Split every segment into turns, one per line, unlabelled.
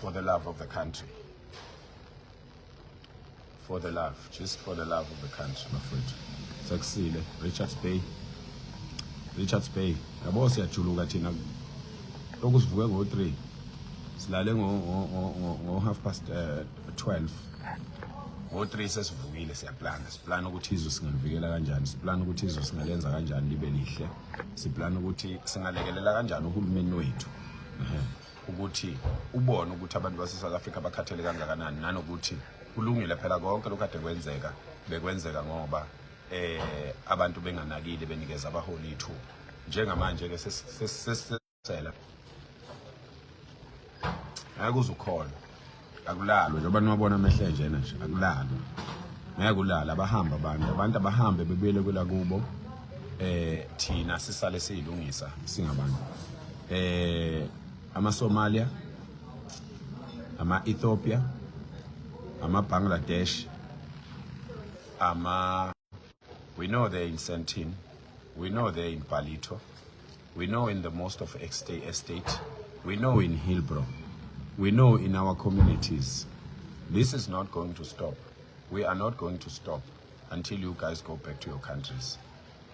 For the love of the country. For the love, just for the love of the country, bafowethu. Sekusile, Richards Bay. Richards Bay. Yabo siyajuluka thina. Lokhu sivuke ngo-3. Silale ngo half past 12. Ngo-3 sesivukile siyaplana. Siplana ukuthi izwe singalivikela kanjani. Siplana ukuthi izwe singalenza kanjani libe lihle. Siplana ukuthi singalekelela kanjani uhulumeni wethu. Ukuthi ubone ukuthi abantu base-South Africa bakhathele kangakanani nanokuthi kulungile phela konke lokhu kade kwenzeka bekwenzeka ngoba eh abantu benganakile benikeza abaholi ithuba njengamanje ke sesisela ngeke uze ukholwe akulalwa njengoba niwabona amehlo enjena nje akulalwa ngeke ulale abahamba abantu abantu abahambe bebuyele kwelakubo eh thina sisale siyilungisa singabantu eh ama-Somalia ama-Ethiopia ama-Bangladesh ama we know they're in Sandton we know they're in Ballito we know in the most of estate, estate we know in Hillbrow we know in our communities this is not going to stop we are not going to stop until you guys go back to your countries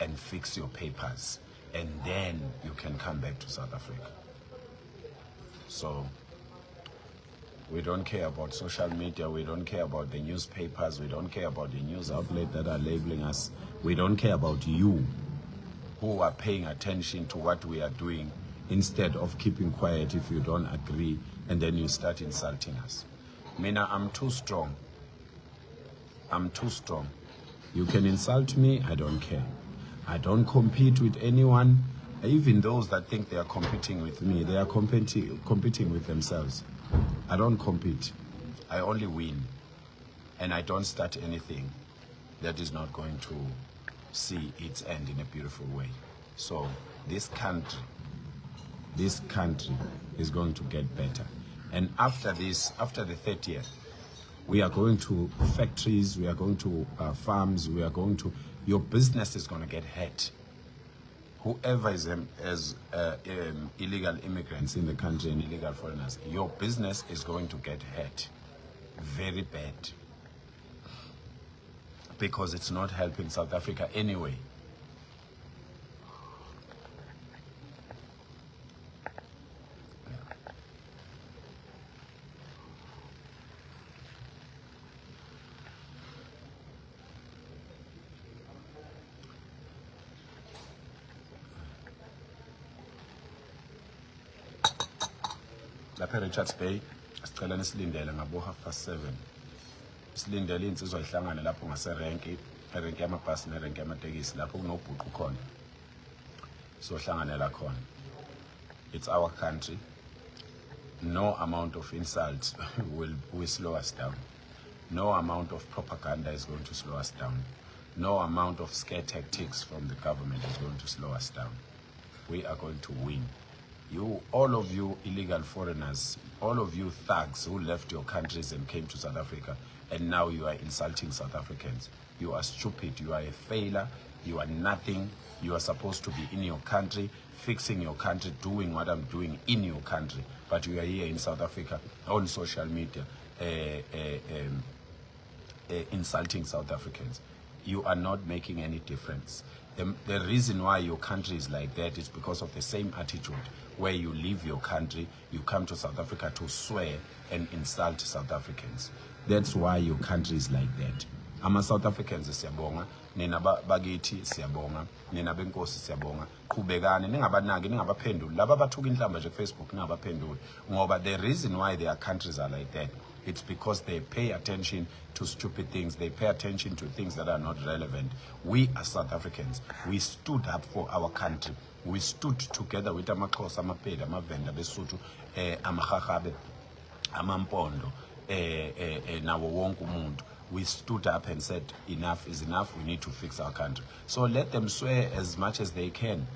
and fix your papers and then you can come back to South Africa so we don't care about social media. We don't care about the newspapers. We don't care about the news outlet that are labeling us. We don't care about you who are paying attention to what we are doing instead of keeping quiet if you don't agree and then you start insulting us. Mina, I'm too strong. I'm too strong. You can insult me, I don't care. I don't compete with anyone. Even those that think they are competing with me, they are competing with themselves. I don't compete. I only win. And I don't start anything that is not going to see its end in a beautiful way. So this country, this country is going to get better. And after this, after the 30th, we are going to factories, we are going to farms, we are going to, your business is going to get hurt. Whoever is as illegal immigrants in the country and illegal foreigners, your business is going to get hurt very bad because it's not helping South Africa anyway. Lapha eRichards Bay sicela nisilindele ngabo 7:30 silindele insizwa ihlangane lapho ngaserenki erenki yamabhasi nerenki yamatekisi lapho kunobhuqu khona sohlanganela khona. It's our country. No amount of insults will slow us down. No amount of propaganda is going to slow us down. No amount of scare tactics from the government is going to slow us down. We are going to win. You, all of you illegal foreigners, all of you thugs who left your countries and came to South Africa, and now you are insulting South Africans. You are stupid. You are a failure. You are nothing. You are supposed to be in your country, fixing your country, doing what I'm doing in your country. But you are here in South Africa on social media, insulting South Africans. You are not making any difference. The reason why your country is like that is because of the same attitude where you leave your country, you come to South Africa to swear and insult South Africans. That's why your country is like that. Ama South Africans siyabonga, nina bakithi siyabonga, nina benkosi siyabonga. Qhubekani ningabanaki, ningabaphenduli. Laba abathuka inhlamba nje ku Facebook ningabaphenduli ngoba the reason why their countries are like that, it's because they pay attention to stupid things. They pay attention to things that are not relevant. We are South Africans. We stood up for our country. We stood together with amaXhosa, amaPedi, amaVenda, beSuthu, amaRharhabe, amaMpondo, nawo wonke umuntu. We stood up and said enough is enough. We need to fix our country. So let them swear as much as they can,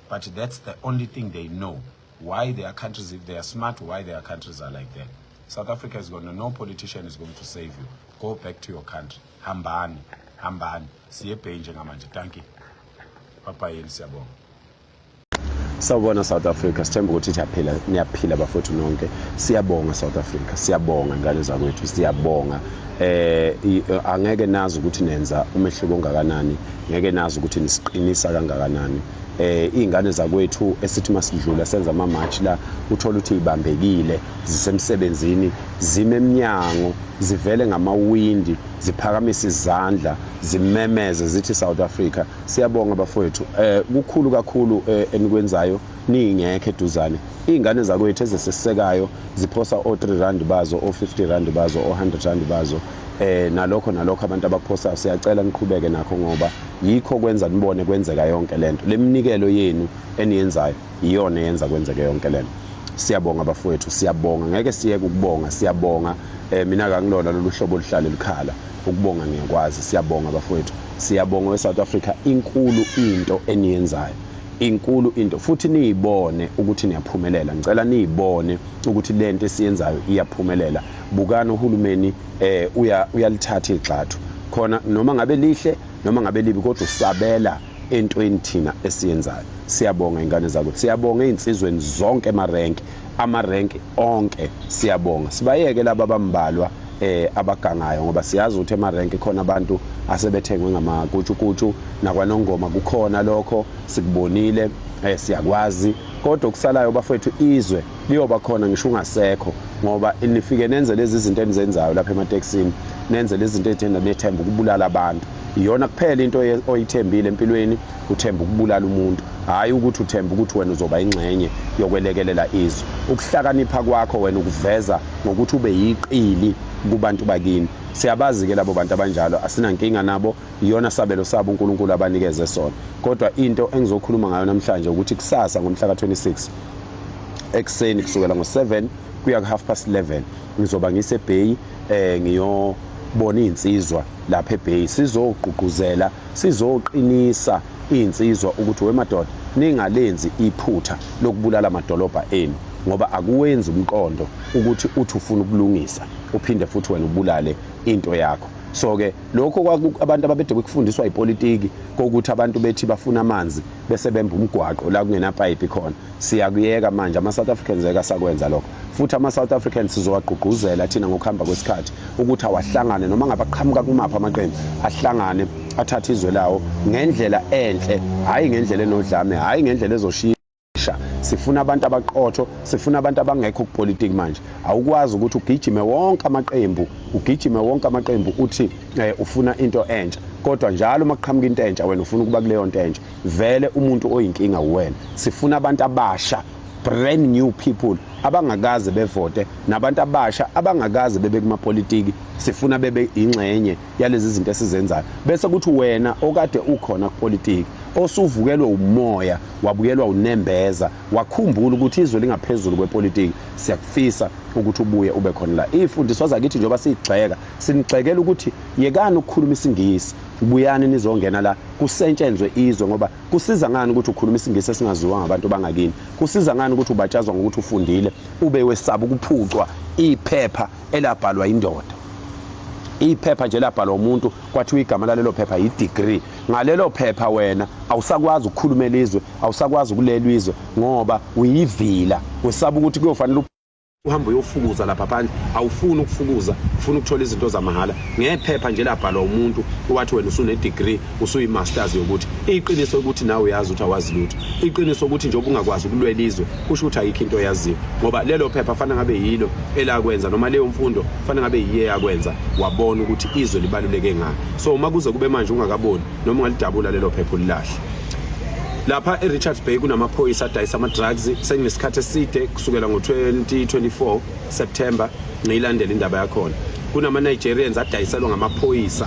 but that's the only thing they know. Why their countries, if they are smart, why their countries are like that. South Africa is going to, no politician is going to save you. Go back to your country. Hambani, hambani. Siye eBay njengamanje. Thank you. Bye bye, siyabonga. Sawubona South Africa, sithemba ukuthi niyaphila, niyaphila bafowethu nonke. Siyabonga South Africa, siyabonga ngane zakwethu, siyabonga. Angeke nazi ukuthi nenza umehluko ongakanani, ngeke nazi ukuthi nisiqinisa kangakanani. Izingane zakwethu esithi masidlula senza ama march la, uthola ukuthi ibambekile, zisemsebenzini, zime eminyango, zivele ngamawindi, ziphakamisa izandla, zimemeze zithi South Africa. Siyabonga bafowethu, kukhulu kakhulu enikwenzayo ningekho eduzane. Izingane zakwethu ezisesekayo ziphosa o3 rand bazo, o50 rand bazo, o100 rand bazo, nalokho nalokho abantu abakuphosayo, siyacela niqhubeke nakho ngoba yikho kwenza nibone kwenzeka yonke lento. Leminikelo yenu eniyenzayo iyona eyenza kwenzeke yonke lento. Siyabonga bafowethu, siyabonga, ngeke siyeke ukubonga, siyabonga. Mina kangilona lolu hlobo oluhlale likhala ukubonga, ngiyakwazi. Siyabonga bafowethu, siyabonga we-South Africa. Inkulu into eniyenzayo, inkulu into, futhi niyibone ukuthi niyaphumelela. Ngicela niyibone ukuthi lento esiyenzayo iyaphumelela. Bukani uhulumeni, uyalithatha igxathu khona, noma ngabe lihle noma ngabe libi, kodwa usabela entweni thina esiyenzayo. Siyabonga ingane zakwethu, siyabonga ey'nsizweni zonke emarenki, amarenki onke, siyabonga. Sibayeke laba abambalwa abagangayo, ngoba siyazi ukuthi emarenki khona abantu asebethengwe ngamakutshukutshu, nakwanongoma kukhona lokho, sikubonile, siyakwazi. Kodwa okusalayo bafowethu, izwe liyoba khona ngisho ungasekho, ngoba nifike nenze lezi zinto enizenzayo lapha ematekisini, nenze lezi zinto ezithenda, nethemba ukubulala abantu. Iyona kuphela into oyithembile empilweni, uthemba ukubulala umuntu, hhayi ukuthi uthemba ukuthi wena uzoba ingxenye yokwelekelela izwe. Ukuhlakanipha kwakho wena ukuveza ngokuthi ube yiqili kubantu bakini. Siyabazi-ke labo bantu abanjalo, asinankinga nabo, iyona sabelo sabo uNkulunkulu abanikeze sona. Kodwa into engizokhuluma ngayo namhlanje ukuthi kusasa ngomhla ka-26 ekuseni kusukela ngo-7 kuya ku-11:30 ngizoba ngiseBay, ngiyobona iy'nsizwa lapha eBay. Sizogqugquzela, sizoqinisa iy'nsizwa ukuthi wemadoda, ningalenzi iphutha lokubulala amadolobha enu, ngoba akuwenzi umqondo ukuthi uthi ufuna ukulungisa uphinde futhi wena ubulale into yakho. So-ke lokho abantu ababede bekufundiswa ipolitiki, kokuthi abantu bethi bafuna amanzi bese bemba umgwaqo la kungenapayipi khona, siyakuyeka manje. Ama-South Africans eke asakwenza lokho, futhi ama-South Africans sizowagqugquzela thina ngokuhamba kwesikhathi ukuthi awahlangane, noma ngabe aqhamuka kumaphi amaqembu, ahlangane athathe izwe lawo ngendlela enhle, hhayi ngendlela enodlame, hhayi ngendlela ezoshiya. Sifuna abantu abaqotho, sifuna abantu abangekho kupolitiki. Manje awukwazi ukuthi ugijime wonke amaqembu, ugijime wonke amaqembu uthi ufuna into entsha, kodwa njalo uma kuqhamuka into entsha wena ufuna ukuba kuleyo nto entsha. Vele umuntu oyinkinga uwena. Sifuna abantu abasha, brand new people abangakaze bevote, nabantu abasha abangakaze bebe kumapolitiki. Sifuna bebe ingxenye yalezi zinto esizenzayo, bese kuthi wena okade ukhona kupolitiki, osuvukelwe umoya, wabuyelwa unembeza, wakhumbula ukuthi izwe lingaphezulu kwepolitiki, siyakufisa ukuthi ubuye ube khona la. Iy'fundiswa zakithi, njengoba siyigxeka, sinigxekela ukuthi yekani ukukhuluma isiNgisi, buyani nizongena la kusetshenzwe izwe. Ngoba kusiza ngani ukuthi ukhuluma isiNgisi esingaziwa ngabantu bangakini? Kusiza ngani ukuthi ubatshazwa ngokuthi ufundile, ube wesaba ukuphucwa iphepha elabhalwa indoda, iphepha nje labhalwa umuntu, kwathiwa igama lalelo phepha yi-degree? Ngalelo phepha wena awusakwazi ukukhulumela izwe, awusakwazi ukulelwa izwe, ngoba uyivila, wesaba ukuthi kuyofanele uhambe uyofukuza lapha phandle. Awufuni ukufukuza, ufuna ukuthola izinto zamahhala ngephepha nje labhalwa umuntu, wathi wena usune-degree, usuyi-masters yokuthi. Iqiniso ukuthi nawe uyazi ukuthi awazi lutho. Iqiniso ukuthi njengoba ungakwazi ukulwela izwe, kusho ukuthi ayikho into oyaziyo, ngoba lelo phepha fanele ngabe yilo elakwenza, noma leyo mfundo fanele ngabe yiye yakwenza wabona ukuthi izwe libaluleke ngani. So uma kuze kube manje ungakaboni, noma ungalidabula lelo phepha ulilahle. Lapha e-Richards Bay kunamaphoyisa adayisa ama-drugs. Sekunesikhathi eside, kusukela ngo-2024 September, ngiyilandela indaba yakhona. Kunama-Nigerians adayiselwa ngamaphoyisa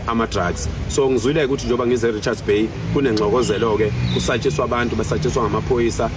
ama-drugs. So ngizwile ukuthi njengoba ngize e-Richards Bay kunengxokozelo-ke, kusatshiswa abantu, basatshiswa ngamaphoyisa.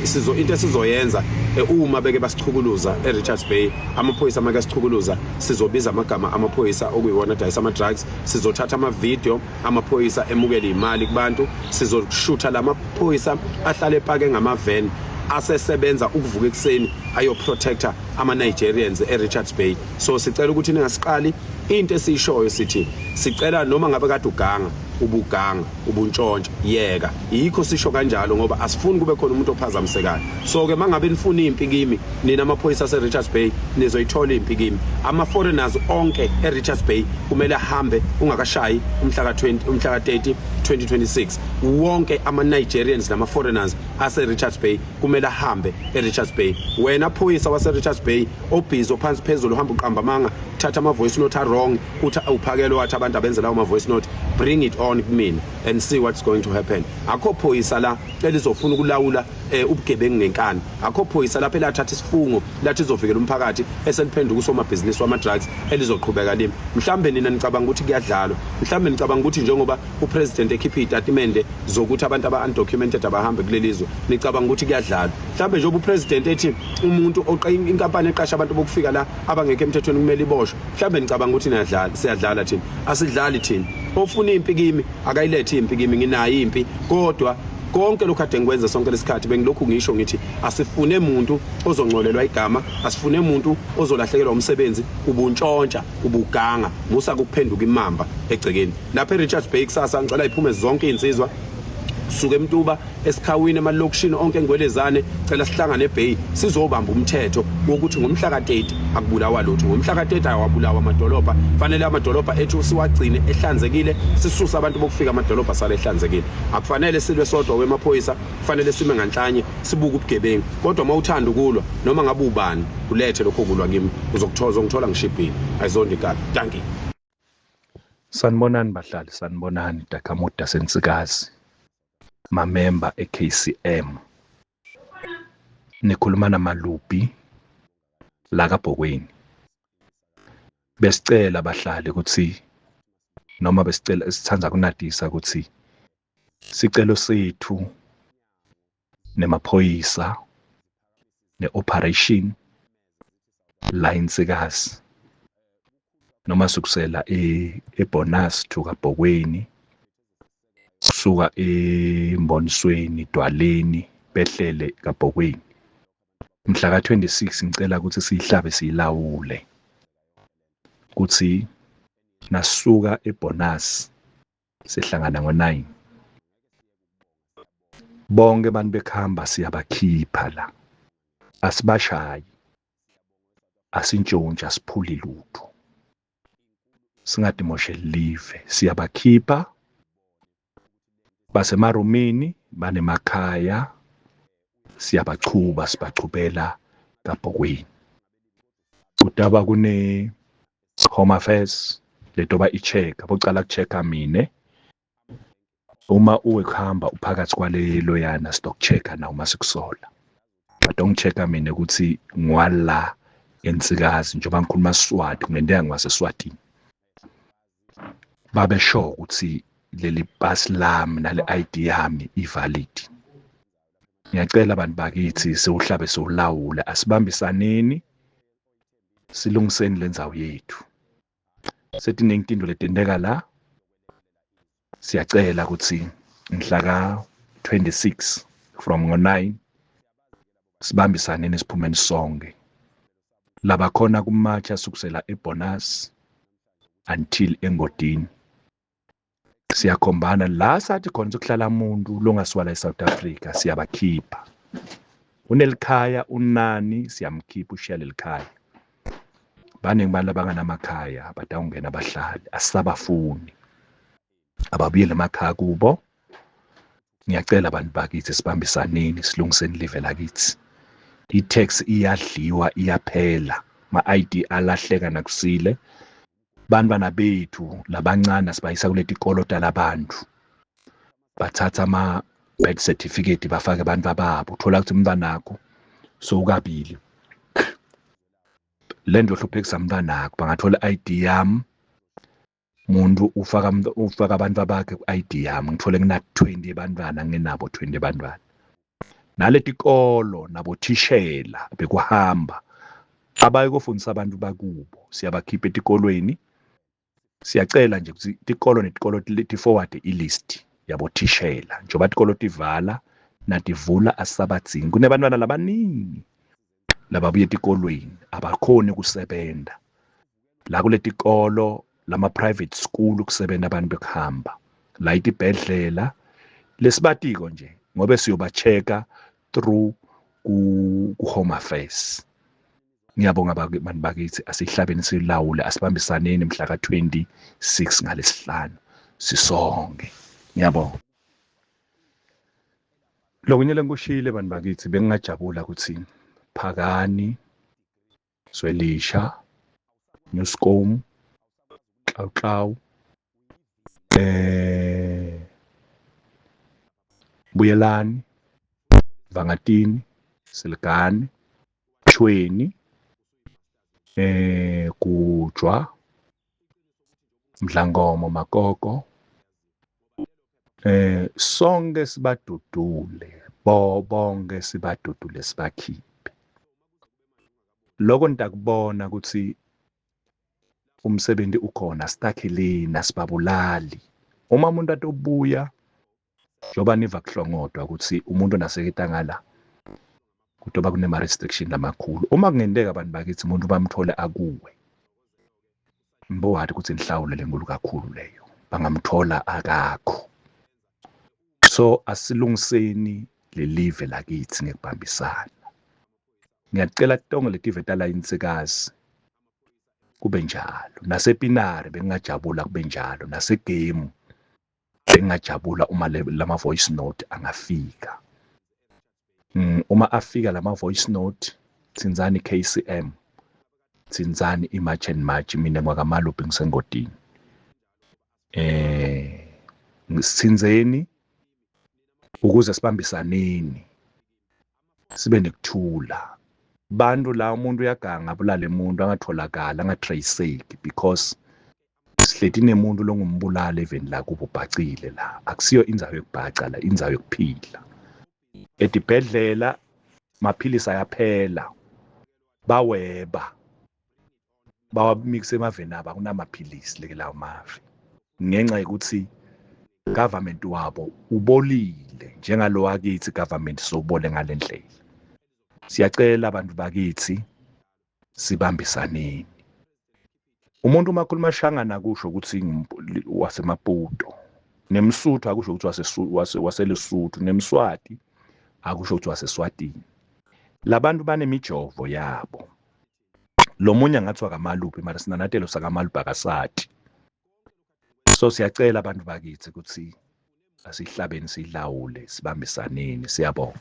Sizo into esizoyenza, uma beke basichukuluza e-Richards Bay amaphoyisa, make asichukuluza, sizobiza amagama amaphoyisa okuyiwona adayisa ama-drugs. Sizothatha ama-video amaphoyisa emukela imali kubantu. Sizoshutha lamaphoyisa ahlale epake ngama-van, asesebenza ukuvuka ekuseni ayoprotecta ama-Nigerians e-Richards Bay. So sicela ukuthi ningasiqali. Into esiyishoyo sithi sicela noma ngabe kade uganga, ubuganga, ubuntshontsha, yeka. Yikho sisho kanjalo ngoba asifuni kube khona umuntu ophazamisekayo. So ke mangabe nifuna impi kimi nina amaphoyisa ase-Richards Bay, nizoyithola impi kimi. Ama-foreigners onke e-Richards Bay kumele ahambe ungakashayi umhla ka-20, umhla ka-30 2026. Wonke ama-Nigerians nama-foreigners ase-Richards Bay kumele ahambe e-Richards Bay. Wena phoyisa wase-Richards Bay obhizi ophansi phezulu, uhamba uqamba amanga, thatha ama-voice note a-wrong, uthi uphakelo, wathi abantu abenze lawo ma-voice note, bring it on kumina and see what's going to happen. Akho phoyisa la elizofuna ukulawula ubugebengu ngenkani. Akho phoyisa lapho elathatha isifungo lathi izovikela umphakathi eseliphenduka usomabhizinisi wama-drugs elizoqhubeka limi. Mhlambe nina nicabanga ukuthi kuyadlalwa, mhlambe nicabanga ukuthi njengoba upresident ekhiphe iy'tatimende zokuthi abantu aba-undocumented abahambe kuleli zwe, nicabanga ukuthi kuyadlalwa. Mhlambe njengoba upresident ethi umuntu inkampani eqasha abantu bokufika la abangekho emthethweni kumele iboshwe, mhlambe nicabanga ukuthi niyadlala. Siyadlala thina? Asidlali thina. Ofuna impi kimi akayilethe impi kimi, nginayo impi. Kodwa konke lokhu ade ngikwenza sonke lesikhathi, bengilokhu ngisho ngithi asifune muntu ozongcolelwa igama, asifune muntu ozolahlekelwa umsebenzi. Ubuntshontsha, ubuganga, musa kukuphenduka imamba egcekeni lapha eRichards Bay. Kusasa ngicela iphume zonke iy'nsizwa suke eMtuba, esikhawini, emalokishini onke eNgwelezane. Cela sihlangane eBay sizobamba umthetho wokuthi ngomhla ka-30 akubulawa lutho, ngomhla ka-30 awabulawa amadolobha. Fanele amadolobha ethu siwagcine ehlanzekile, sisuse abantu bokufika, amadolobha sale ehlanzekile. Akufanele silwe sodwa wemaphoyisa, kufanele sime nganhlanye sibuke ubugebengu. Kodwa uma uthanda ukulwa noma ngabe ubani, ulethe lokho kulwa kimi, uzokuthola, uzongithola ngishibhile. Ayizondi kabi. Dankie.
Sanibonani bahlali, sanibonani Dakamuda sensikazi. Mamemba eKCM. Nikhuluma namalubi la kaBhokweni. Besicela bahlali ukuthi noma besicela sithanda kunatisa ukuthi sicelo sethu nemaphoyisa neoperation la insikazi noma sukusela eBonus to kaBhokweni, kusuka eMbonisweni, Dwaleni, behlele kaBhokweni mhla ka-26. Ngicela ukuthi siyihlabe siyilawule kuthi nasuka eBonus sihlangana ngo-9, bonke abantu bekhamba siyabakhipha la, asibashayi, asintshontshe, asiphuli lutho, singadimosheli live. Siyabakhipha, basemarumini, banemakhaya, siyabachuba, sibachubela kaBhokweni. Kutaba kune Home Affairs letoba i-check, bocala ku-check-a mine. Uma uwe kuhamba uphakathi kwale loyana, stock checker na uma sikusola, but ongi-check-a mina ukuthi ngwala eNsikazi, njengoba ngikhuluma Swati, kungenteka ngiwaseSwatini, babe sure ukuthi leli pass lami nale ID yami ivalid. Ngiyacela abantu bakithi siwuhlabe siwulawule, asibambisaneni, silungiseni lendzawo yethu. Setiningi tinto letenteka la. Siyacela ukuthi mhla ka-26 from ngo-9 sibambisaneni, siphumeni sonke labakhona kumatsha sukusela eBonus until eNgodini. Siyakhombana la sathi khona sokuhlala umuntu longasiwala eSouth Africa, siyabakhipha. Unelikhaya unani, siyamkhipha, ushiya lelikhaya. Baningi abantu abanganamakhaya batawungena abahlali, asisabafuni, ababuyele emakhaya kubo. Ngiyacela abantu bakithi, sibambisaneni, silungiseni live lakithi. I-tax iyadliwa, iyaphela, ma-ID alahleka nakusile. Bantwana bethu labancane sibayisa kuleti tikolo talabantu, bathatha ama-birth certificate bafake abantu babo, uthola ukuthi umntwanakho sowukabili. Le nto hluphekisa umntwanakho. Bangathola i-ID yami, muntu ufaka abantu bakhe ku-ID yami, ngithole ngina 20 ebantwana, nginabo 20 ebantwana. Naletikolo nabothishela bekuhamba abaye kofundisa abantu bakubo, siyabakhipha etikolweni. Siyacela nje ukuthi tikolo netikolo ti-forward i-list yabothishela njengoba tikolo tivala nativula, asisabadzingi. Kunebantwana labaningi. Lababuya etikolweni abakhoni kusebenta la kuletikolo lama private school, kusebenta abantu bekuhamba la itibhedlela lesibatiko nje, ngobe siyoba-check-a through ku Home Affairs. Ngiyabonga bantu bakithi, asihlabeni silawule, asibambisaneni mhla ka-26 ngalesihlanu sisonke. Ngiyabonga. Lokunye lengikushiyile, bantu bakithi, bengingajabula ukuthi Phakani, Zwelisha, Newscom, Xawuxawu, Buyelani, Vangatini, Siligane, Shweni, Gujwa, Mdlangomo, Makoko, sonke sibadudule, bo bonke sibadudule, sibakhiphe. Lokho nitakubona ukuthi umsebenzi ukhona. Sitakheleni, asibabulali. Uma umuntu atobuya, njengoba niva kuhlongodwa ukuthi umuntu naseketa ngala, kutoba kunema restriction lamakhulu. Uma kungenteka, abantu bakithi, umuntu bamthole akuwe, mbowathi ukuthi inhlawulo lenkulu kakhulu leyo, bangamthola akakho. So asilungiseni lelive lakithi ngekubambisana. Ngiyacela tonke letive tala insikazi kube njalo, nasePinari bengingajabula kube njalo, nasegemu bengingajabula uma lama voice note angafika. Uma afika lama voice note, tsinzani KCM, tsinzani iMarch and March. Mina ngwakaMaluphi, ngisengodini. Sitsinzeni ukuze sibambisaneni, sibe nekuthula. Bantu la, umuntu uyaganga, abulale umuntu, angatholakali, angatraceki, because sihleti nemuntu longumbulali even la kubo, ubhacile la. Akusiyo indzawo yokubhaca la, indzawo yokuphila. Etibhedlela maphilisi ayaphela, baweba, bawamikisa emaveni abo, akunamaphilisi leke lawo mave, ngenxa yokuthi government wabo ubolile njengalo wakithi. Government sowubole ngale ndlela. Siyacela abantu bakithi, sibambisaneni. Umuntu uma khuluma Shangana akusho ukuthi waseMaputo, nemSuthu akusho ukuthi waseLesotho, nemSwati akusho ukuthi waseSwatini. Labantu banemijovo yabo. Lo munye angathi wakaMaluphi, mara sinanatelo sakaMaluphi akasati. So siyacela abantu bakithi ukuthi asihlabeni silawule, sibambisaneni. Siyabonga.